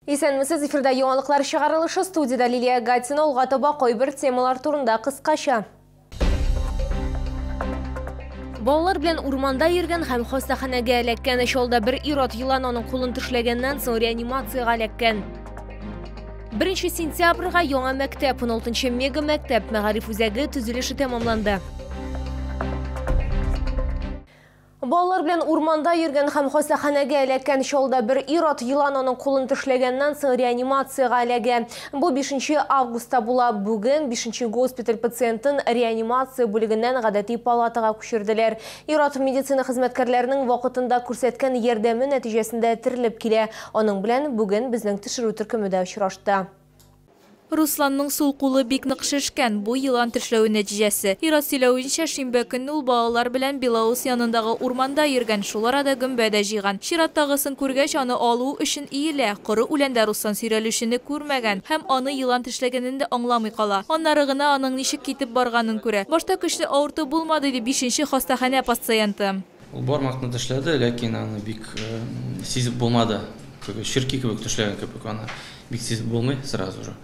Исәнмесез, эфирда яңалыклар чыгарылышы, студияда Лилия Гатина. Алга таба кайбер темалар турында кыскача. Балалар белән урманда йөргән һәм хастаханәгә эләккән. Чаллыда бер ир-ат елан аның кулын тешләгәннән соң реанимациягә эләккән. 1 сентябрьгә яңа мәктәп, 16 мега мәктәп мәгариф үзәге төзелеше тәмамланды. Балалар белән урманда йөргән һәм хастаханәгә эләккән. Чаллыда бер ир-ат елан аның кулын тешләгәннән соң реанимациягә эләгә. Бу 5 августта була. Бүген 5 госпиталь пациентын реанимация бүлегеннән гадәти палатага күчерделәр. Ир-ат медицина хезмәткәрләренең вакытында күрсәткән ярдәме нәтиҗәсендә терелеп килә. Аның белән бүген безнең төшерү төркеме дә очрашты. Русланның сул кулы бик нык шешкән. Бу елан тешләве нәтиҗәсе. Ир-ат сөйләвенчә, шимбә көнне ул балалар белән Белоус янындагы урманда йөргән, шул арада гөмбә дә җыйган. Чираттагысын күргәч, аны алу өчен иелә. Коры үләндә Руслан сөйрәлүчене күрмәгән һәм аны елан тешләгәнен дә аңламый кала. Аннары гына аның ничек китеп барганын күрә. Башта көчле авырту булмады, ди 5 хастаханә пациенты. Ул бармакны тешләде, ләкин аны бик сизеп булмады. Черки кебек тешләгән кебек, аны бик сизеп булмый сразу же.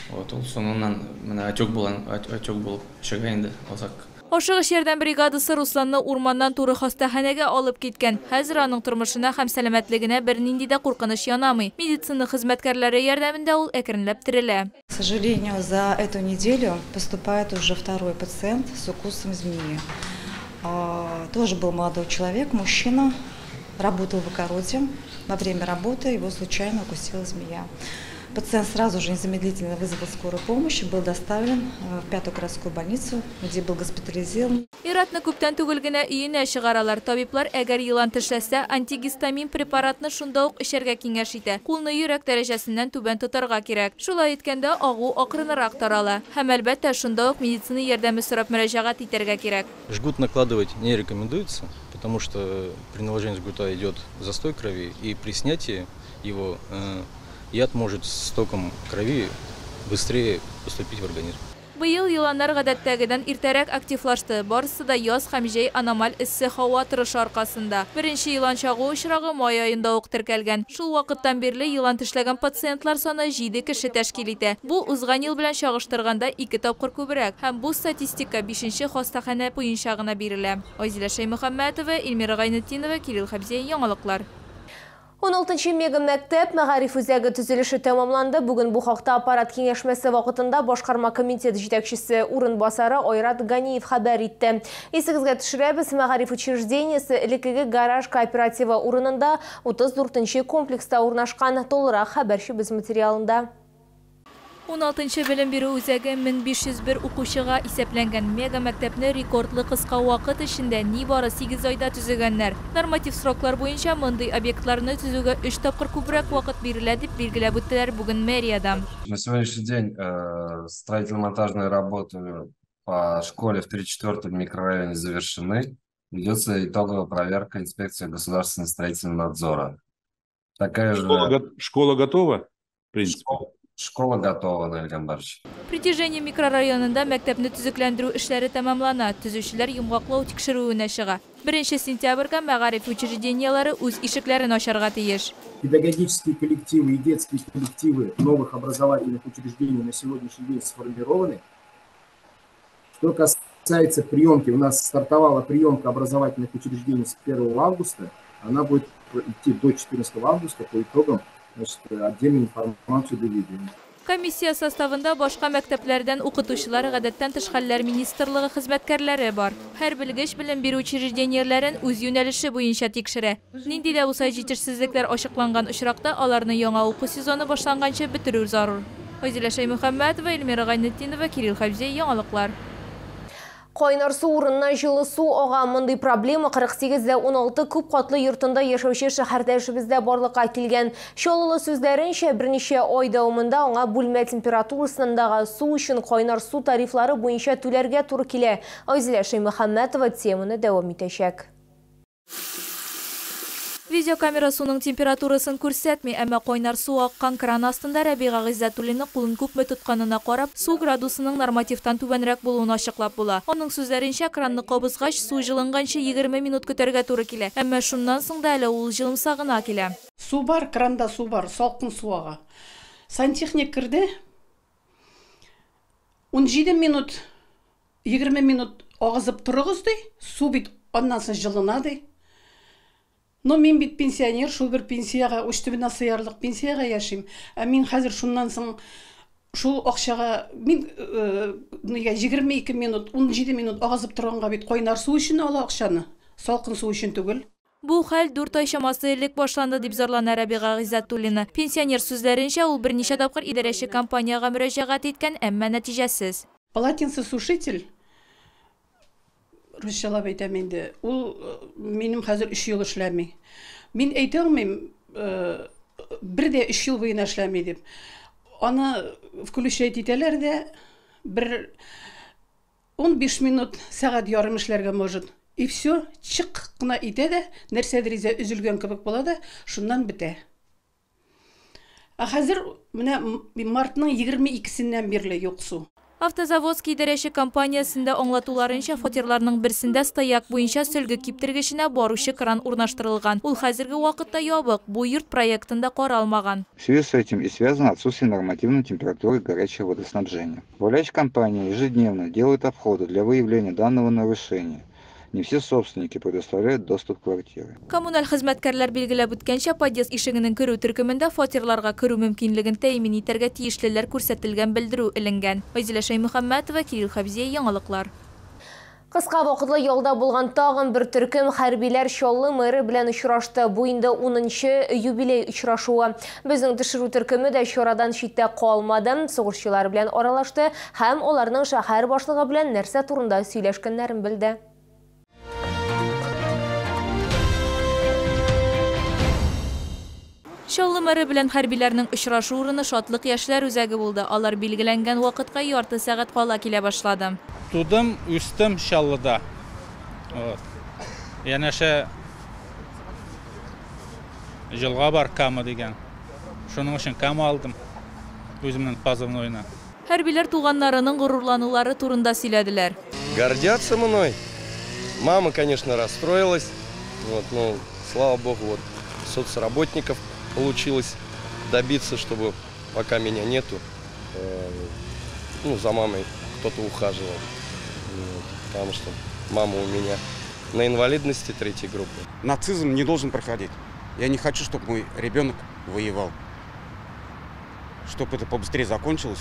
Вот, ул соңыннан менә отек булган, отек булып чыга инде озак. Ашыгыч ярдәм бригадасы Русланны урманнан туры хастаханәгә алып киткән. Хәзер аның тормышына һәм сәламәтлегенә бернинди дә куркыныч янамый. Медицина хезмәткәрләре ярдәмендә ул әкренләп терелә. К сожалению, за эту неделю поступает уже второй пациент с укусом змеи. Тоже был молодой человек, мужчина, работал в огороде. Во время работы его случайно укусила змея. Пациент сразу же незамедлительно вызвал скорую помощь и был доставлен в 5-ю городскую больницу, где был госпитализирован. Ир-атны күптән түгел генә өенә чыгаралар. Табиблар, әгәр елан тешләсә, антигистамин препаратны шунда ук эчәргә киңәш итә. Кулны йөрәк дәрәҗәсеннән түбән тотарга кирәк. Шулай иткәндә агу акрынрак тарала. Һәм әлбәттә, шунда ук медицина ярдәме сорап мөрәҗәгать итәргә кирәк. Жгут накладывать не рекомендуется, потому что при наложении жгута идет застой крови, и при снятии его яд может с током крови быстрее поступить в организм. Быел еланнар гадәттәгедән иртәрәк активлашты. Барысы да яз һәм җәй аномаль эссе һава торышы аркасында. Беренче елан чагу очрагы май аенда ук теркәлгән. Шул вакыттан бирле елан тешләгән пациентлар саны 7 кеше тәшкил итә. Бу узган ел белән чагыштырганда 2 тапкыр күбрәк. Һәм бу статистика 5 хастаханә буенча гына бирелә. Айзилә Шәймөхәммәтова, Эльмира Гайнетдинова, Кирилл Хәбзиев, яңалыклар. 16 мега мәктәп мәгариф үзәге төзелеше тәмамланды. Бүген бу хакта аппарат киңәшмәсе вакытында башкарма комитет җитәкчесе урынбасары Айрат Ганиев хәбәр итте. Исегезгә төшерәбез, мәгариф учреждениесе элеккеге гараж кооперативы урынында 34 комплекста урнашкан. Тулырак хәбәрчебез материалында. 16 белем бирү үзәге 1501 укучыга исәпләнгән мега мәктәпне рекордлы кыска вакыт эчендә нибары 8 айда төзегәннәр. Норматив сроклар буенча мондый объектларны төзүгә 3 тапкыр күбрәк вакыт бирелә дип билгеләп үттеләр бүген мэрияда. На сегодняшний день строительно-монтажные работы по школе в 34-м микрорайоне завершены. Ведется итоговая проверка инспекции государственного строительного надзора. Такая же... Школа готова, в принципе? Школа готова, Наиль Гамбарович. Притяжение микрорайонында мәктәпне төзекләндерү эшләре тәмамлана. Төзүчеләр йомгаклау тикшерүенә чыга. 1 сентябрьгә мәгариф учреждениеләре үз ишекләрен ачарга тиеш. Педагогические коллективы и детские коллективы новых образовательных учреждений на сегодняшний день сформированы. Что касается приемки, у нас стартовала приемка образовательных учреждений с 1 августа. Она будет идти до 14 августа по итогам. Значит, отдельную информацию доведем. Комиссия составында башка мәктәпләрдән укытучылар, гадәттән тыш хәлләр министрлыгы хезмәткәрләре бар. Һәр белгеч белем бирү учреждениеләрен үз юнәлеше буенча тикшерә. Нинди дә булса җитешсезлекләр ачыкланган очракта аларны яңа уку сезоны башланганчы бетерү зарур. Айзилә Шәймөхәммәтова, Эльмира Гайнетдинова, Кирилл Хәбзиев, яңалыклар. Кайнар су урынына җылы су ага. Мондый проблема 48-16 күп катлы йортында яшәүче шәһәрдәшебездә барлыкка килгән. Чаллылы сүзләренчә, берничә ай дәвамында аңа бүлмә температурасындагы су өчен кайнар су тарифлары буенча түләргә туры килә. Айзилә Шәймөхәммәтова теманы дәвам итәчәк. Видеокамера суның температурасын күрсәтми, әмма кайнар су аккан кран астында Рәбига Гыйззәтуллина кулын күпме тотканына карап, су градусының нормативтан түбәнрәк булуын ачыклап була. Аның сүзләренчә, кранны кабызгач, су җылынганчы 20 минут көтәргә туры килә. Әмма шуннан соң да әле ул җылымса гына килә. Су бар, кранда су бар, салкын су ага. Сантехник керде. 17 минут, 20 минут агызып торыгыз ди, су бит аннан соң җылына ди. Но мин бит пенсионер, шул бер пенсиягә, уч төбенә сыярлык пенсиягә яшим. Ә мин хәзер шуннан соң шул акчага мин нигә 22 минут, 17 минут агызып торганга бит кайнар су өчен ала акчаны, салкын су өчен түгел. Бу хәл 4 ай чамасы элек башланды, дип зарлана Рәбига Гыйззәтуллина. Пенсионер сүзләренчә, ул берничә тапкыр идарәче компаниягә мөрәҗәгать иткән, әмма нәтиҗәсез. Полотенцесушитель, русчалап әйтәм инде, ул минем хәзер 3 ел эшләми. Мин әйтә алмыйм, бер дә 3 ел буена эшләми дип. Аны включать итәләр дә, бер 15 минут, сәгать ярым эшләргә может. И все, чык кына итә дә, нәрсәдер изә өзелгән кебек була да, шуннан бетә. Ә хәзер менә мартның 22-сеннән бирле юк су. Автозаводский идарәче компаниясендә аңлатуларынча, фатирларның берсендә стояк буенча сөлге киптергеченә баручы кран урнаштырылган. Ул хәзерге вакытта ябык, бу йорт проектында каралмаган. В связи с этим и связано отсутствие нормативной температуры горячего водоснабжения. Управляющая компания ежедневно делает обходы для выявления данного нарушения. Не все собственники предоставляют доступ к квартире. Коммуналь хезмәткәрләр билгеләп үткәнчә, подъезд ишегенең керү төркемендә фатирларга керү мөмкинлеген тәэмин итәргә тиешлеләр күрсәтелгән белдерү эленгән. Айзилә Шәймөхәммәтова, Кирилл Хәбзиев, яңалыклар. Кыска вакытлы ялда булган тагын бер төркем хәрбиләр Чаллы мэры белән очрашты. Бу инде 10нчы юбилей очрашуы. Безнең төшерү төркеме дә чарадан читтә калмады. Сугышчылар белән аралашты һәм аларның шәһәр башлыгы белән нәрсә турында сөйләшкәннәрен белде. Чаллы мэры белән хәрбиләрнең очрашу урыны Шатлык яшьләр үзәге булды. Алар билгеләнгән вакытка ярты сәгать кала килә башлады. Тудым, үстем Чаллыда. Янәшә җылга бар, Кама дигән. Шуның өчен Кама алдым үземнең позывнойны. Хәрбиләр туганнарының горурланулары турында сөйләделәр. Гордятся мной. Мама, конечно, расстроилась. Вот, но, слава богу, вот соцработников получилось добиться, чтобы пока меня нету, ну, за мамой кто-то ухаживал. Вот, потому что мама у меня на инвалидности 3-й группы. Нацизм не должен проходить. Я не хочу, чтобы мой ребенок воевал. Чтобы это побыстрее закончилось.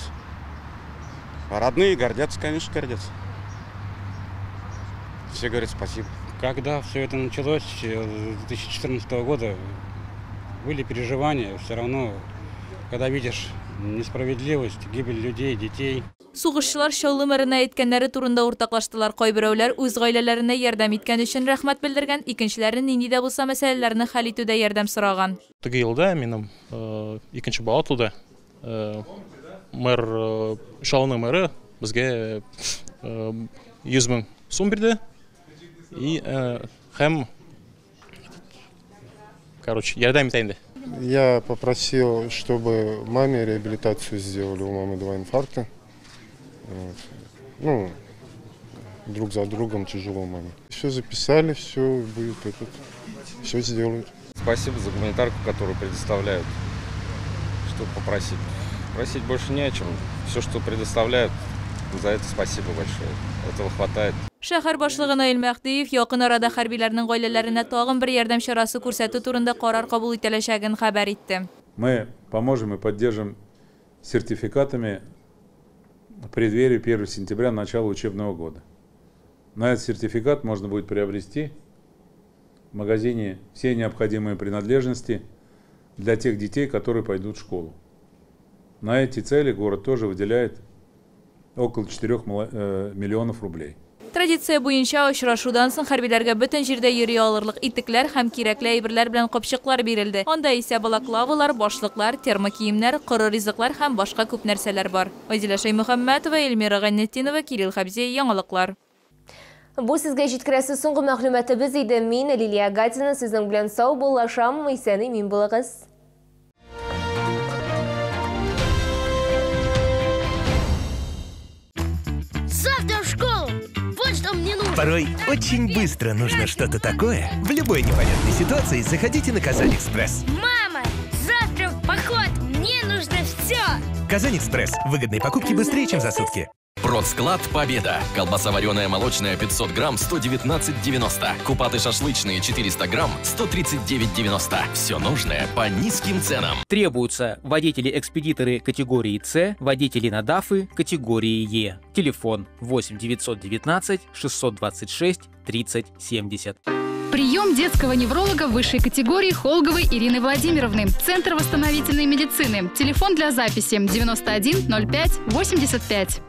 А родные гордятся, конечно, гордятся. Все говорят спасибо. Когда все это началось, с 2014 года, были переживания, все равно, когда видишь несправедливость, гибель людей, детей. Сугышчылар Чаллы мэрына әйткәннәре турында уртаклаштылар. Кайберәүләр үз гаиләләренә ярдәм иткән өчен рәхмәт белдергән, икенчеләре нинди дә булса мәсьәләләрне хәл итүдә ярдәм сораган. Теге елда минем икенче бала туды. Мэр, Чаллының мэры безгә 100 мең сум бирде. И һәм, короче, ярдәм итә инде. Я попросил, чтобы маме реабилитацию сделали. У мамы 2 инфаркта. Вот. Ну, друг за другом тяжело маме. Все записали, все будет этот, все сделают. Спасибо за гуманитарку, которую предоставляют. Что попросить? Просить больше не о чем. Все, что предоставляют, за это спасибо большое. Этого хватает. Шәһәр башлыгы Наил Мәһдиев якын арада хәрбиләрнең гаиләләренә тагын бер ярдәм чарасы күрсәтү турында карар кабул ителәчәген хәбәр итте. Мы поможем и поддержим сертификатами в преддверии 1 сентября начала учебного года. На этот сертификат можно будет приобрести в магазине все необходимые принадлежности для тех детей, которые пойдут в школу. На эти цели город тоже выделяет около 4 миллионов рублей. Традиция буенча очрашудан соң хәрбиләргә бөтен җирдә йөри алырлык итекләр һәм кирәкле әйберләр белән капчыклар бирелде. Анда исә балаклавалар, башлыклар, термокиемнәр, коры ризыклар һәм башка күп нәрсәләр бар. Айзилә Шәймөхәммәтова, Эльмира Гайнетдинова, Кирилл Хәбзиев, яңалыклар. Бу сезгә җиткерәсе соңгы мәгълүматыбыз иде. Мин, Лилия Гатина, сезнең белән саубуллашам. Исән-имин булыгыз. Завтра в школу! Вот что мне нужно! Порой очень быстро нужно что-то такое. В любой непонятной ситуации заходите на Казань-Экспресс. Мама, завтра в поход! Мне нужно все! Казань-Экспресс. Выгодные покупки быстрее, чем за сутки. Продсклад «Победа». Колбаса вареная молочная 500 грамм 119,90. Купаты шашлычные 400 грамм 139,90. Все нужное по низким ценам. Требуются водители-экспедиторы категории С, водители на ДАФы категории Е. Телефон 8 919 626 30 70. Прием детского невролога высшей категории Холговой Ирины Владимировны. Центр восстановительной медицины. Телефон для записи 91 05 85.